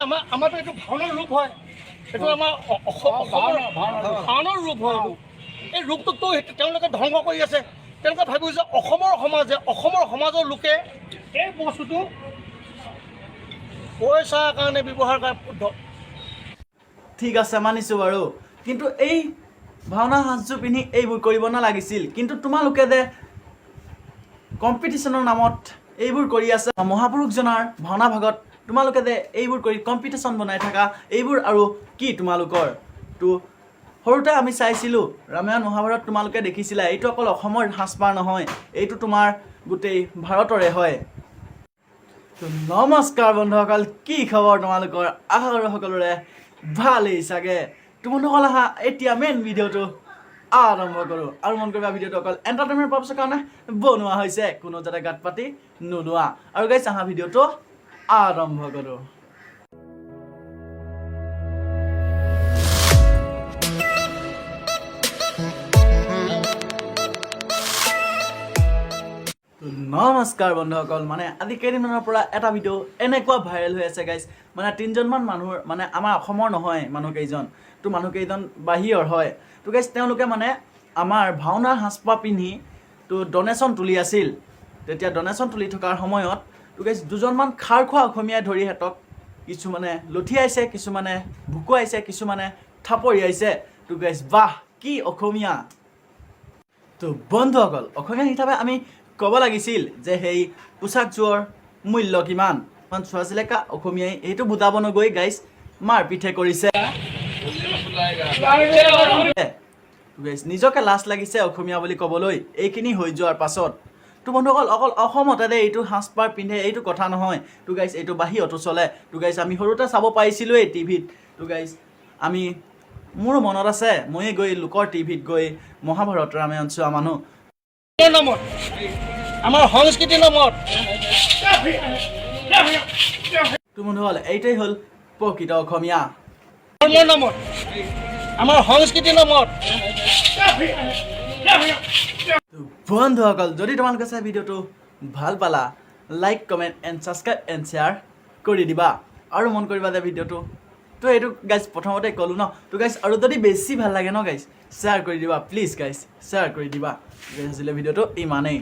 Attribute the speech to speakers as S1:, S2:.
S1: আমাৰতো এইটো ভাওনাৰ ৰূপ হয়। এইটো আমাৰ অসমৰ ভাওনাৰ ৰূপ হয়। এইটো এই ৰূপটোকতো তেওঁলোকে ধ্বংস কৰি আছে। তেওঁলোকে ভাবিছে অসমৰ সমাজে, অসমৰ সমাজৰ লোকে এই বস্তুটো পইচাৰ কাৰণে ব্যৱহাৰ কৰে।
S2: ঠিক আছে, মানিছোঁ বাৰু, কিন্তু এই ভাওনা সাজযোৰ পিন্ধি এইবোৰ কৰিব নালাগিছিল। কিন্তু তোমালোকে যে কম্পিটিশ্যনৰ নামত এইবোৰ কৰি আছে, মহাপুৰুষজনাৰ ভাওনা ভাগত তোমালোকে যে এইবোৰ কৰি কম্পিটিশ্যন বনাই থাকা, এইবোৰ আৰু কি তোমালোকৰ? তো সৰুতে আমি চাইছিলোঁ ৰামায়ণ মহাভাৰত, তোমালোকে দেখিছিলা। এইটো অকল অসমৰ সাজপাৰ নহয়, এইটো তোমাৰ গোটেই ভাৰতৰে হয়। তো নমস্কাৰ বন্ধুসকল, কি খবৰ তোমালোকৰ? আশা কৰোঁ সকলোৰে ভালেই চাগে। তো বন্ধুসকল, আহা এতিয়া মেইন ভিডিঅ'টো আৰম্ভ কৰোঁ। আৰু মন কৰিবা, ভিডিঅ'টো অকল এণ্টাৰটেইনমেণ্ট পাৰ্পাছৰ কাৰণে বনোৱা হৈছে, কোনো যাতে গাত পাতি নোলোৱা। আৰু গাইছ, আহা ভিডিঅ'টো আৰম্ভ কৰোঁ। নমস্কাৰ বন্ধুসকল, মানে আজি কেইদিনমানৰ পৰা এটা ভিডিঅ' এনেকুৱা ভাইৰেল হৈ আছে গাইজ। মানে তিনিজনমান মানুহৰ, মানে আমাৰ অসমৰ নহয় মানুহকেইজন, তো মানুহকেইজন বাহিৰৰ হয়। তো গাইজ, তেওঁলোকে মানে আমাৰ ভাওনাৰ সাজপাৰ পিন্ধি তো ডনেশ্যন তুলি আছিল। তেতিয়া ডনেশ্যন তুলি থকাৰ সময়ত তো গাইজ, দুজনমান খাৰ খোৱা অসমীয়াই ধৰি সিহঁতক কিছুমানে লঠিয়াইছে, কিছুমানে ভুকুৱাইছে, কিছুমানে থাপৰিয়াইছে। তো গাইজ, বাহ, কি অসমীয়া! তো বন্ধুসকল, অসমীয়া হিচাপে আমি ক'ব লাগিছিল যে সেই পোচাকযোৰৰ মূল্য কিমান। ইমান চোৱা চিলেকা অসমীয়াই এইটো বুজাব নগৈ গাইজ মাৰপিটহে কৰিছে। গাইজ, নিজকে লাজ লাগিছে অসমীয়া বুলি ক'বলৈ এইখিনি হৈ যোৱাৰ পাছত। তো বন্ধুসকল, অকল অসমতে যে এইটো সাজপাৰ পিন্ধে এইটো কথা নহয়। তো গাইজ, এইটো বাহিৰতো চলে। তো গাইজ, আমি সৰুতে চাব পাৰিছিলোঁৱেই টিভিত। তো গাইজ, আমি মোৰো মনত আছে, ময়ে গৈ লোকৰ টিভিত গৈ মহাভাৰত ৰামায়ণ চোৱা মানুহ।
S1: নামত, আমাৰ সংস্কৃতিৰ নামত।
S2: তো বন্ধুসকল, এইটোৱেই হ'ল প্ৰকৃত অসমীয়া।
S1: ধৰ্মৰ নামত, আমাৰ সংস্কৃতিৰ নামত।
S2: তো বন্ধুসকল, যদি তোমালোকে চাই ভিডিঅ'টো ভাল পালা, like, comment and subscribe and share কৰি দিবা। আৰু মন কৰিবা যে ভিডিঅ'টো তো এইটো গাইজ প্ৰথমতে ক'লোঁ ন। তো গাইজ, আৰু যদি বেছি ভাল লাগে ন গাইজ, শ্বেয়াৰ কৰি দিবা। প্লিজ গাইজ, শ্বেয়াৰ কৰি দিবা। গাইজ, আছিলে ভিডিঅ'টো ইমানেই।